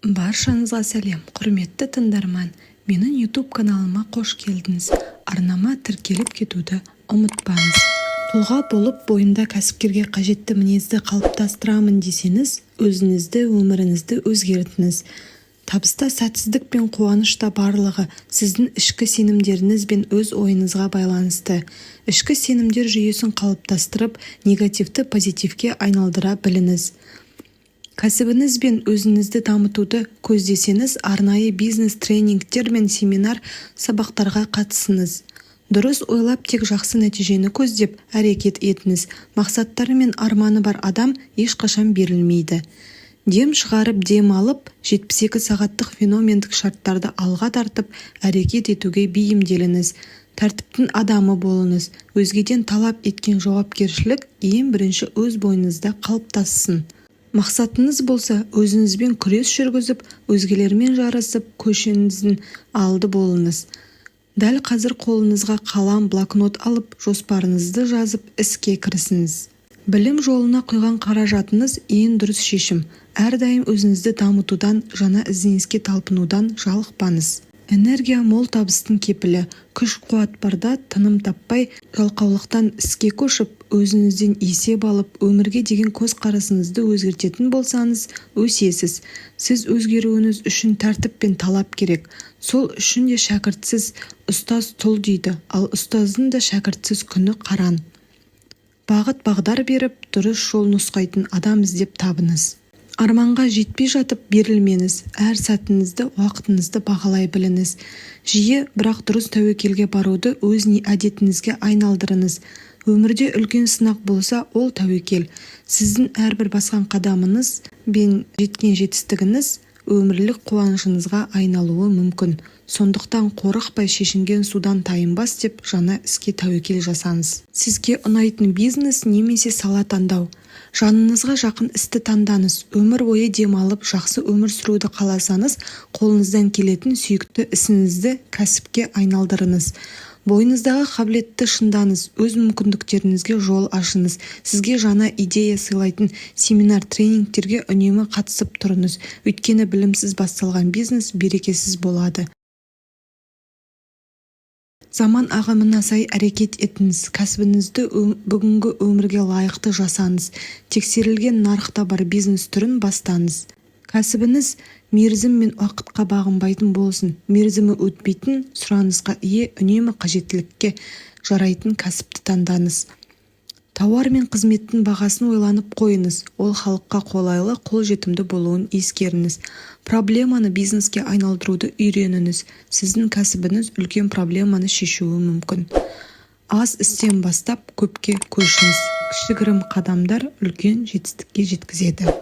Баршаңызға сәлем, құрметті тыңдарман! Менің YouTube каналыма қош келдіңіз! Арнама тіркеліп кетуді ұмытпаңыз. Тұлға болып, бойында кәсіпкерге қажетті мінезді қалыптастырамын десеңіз, өзіңізді, өміріңізді өзгертіңіз. Табыста сәтсіздік пен қуаныш та барлығы сіздің ішкі сенімдеріңіз бен өз ойыңызға байланысты. Ішкі сенімдер жүйесін қалыптастырып, негативті позитивке айналдыра біліңіз. Кәсібіңіз бен өзіңізді дамытуды көздесеңіз, арнайы бизнес-тренингтер мен семинар, сабақтарға қатысыңыз. Дұрыс ойлап, тек жақсы нәтижені көздеп, әрекет етіңіз. Мақсаттары мен арманы бар адам ешқашан берілмейді. Дем шығарып, дем алып, 72 сағаттық феномендік шарттарды алға тартып, әрекет етуге бейімделіңіз. Тәртіптің адамы болыңыз. Өзгеден талап еткен жауапкершілік ең бірінші өз бойыңызда қалыптассын. Мақсатыңыз болса, өзіңізбен күрес жүргізіп, өзгелермен жарысып, көшіңіздің алды болыңыз. Дәл қазір қолыңызға қалам, блокнот алып, жоспарыңызды жазып, іске кірісіңіз. Білім жолына құйған қаражатыңыз ең дұрыс шешім. Әрдайым өзіңізді дамытудан, жаңа ізденіске талпынудан жалықпаңыз. Энергия мол табыстың кепілі. Күш-қуат барда тыным таппай, жалқаулықтан іске көшіп, өзіңізден есеп алып, өмірге деген көзқарасыңызды өзгертетін болсаңыз, өсесіз. Сіз өзгеруіңіз үшін тәртіп пен талап керек. Сол үшін де шәкіртсіз ұстаз тұл дейді, ал ұстаздың да шәкіртсіз күні қаран. Бағыт-бағдар беріп, дұрыс жол нұсқайтын адам іздеп табыңыз. Арманға жетпей жатып берілмеңіз, әр сәтіңізді, уақытыңызды бағалай біліңіз. Жиі, бірақ дұрыс тәуекелге баруды өз әдетіңізге айналдырыңыз. Өмірде үлкен сынақ болса, ол тәуекел. Сіздің әрбір басқан қадамыңыз бен жеткен жетістігіңіз өмірлік қуанышыңызға айналуы мүмкін. Сондықтан қорықпай, шешінген судан тайынбас деп жаңа іске тәуекел жасаңыз. Сізге ұнайтын бизнес немесе сала таңдау. Жаныңызға жақын істі таңдаңыз. Өмір бойы демалып, жақсы өмір сүруді қаласаңыз, қолыңыздан келетін сүйікті ісіңізді кәсіпке айналдырыңыз. Бойыңыздағы қабілетті шыңдаңыз, өз мүмкіндіктеріңізге жол ашыңыз. Сізге жаңа идея сыйлайтын семинар-тренингтерге үнемі қатысып тұрыңыз. Өйткені білімсіз басталған бизнес берекесіз болады. Заман ағымына сай әрекет етіңіз, кәсібіңізді бүгінгі өмірге лайықты жасаңыз. Тексерілген, нарықта бар бизнес түрін бастаңыз. Кәсібіңіз мерзім мен уақытқа бағынбайтын болсын. Мерзімі өтпейтін, сұранысқа ие, үнемі қажеттілікке жарайтын кәсіпті таңдаңыз. Тауар мен қызметтің бағасын ойланып қойыңыз, ол халыққа қолайлы, қолжетімді болуын ескеріңіз. Проблеманы бизнеске айналдыруды үйреніңіз. Сіздің кәсібіңіз үлкен проблеманы шешуі мүмкін. Аз істен бастап, көпке көшіңіз. Кішігірім қадамдар үлкен жетістікке жеткізеді.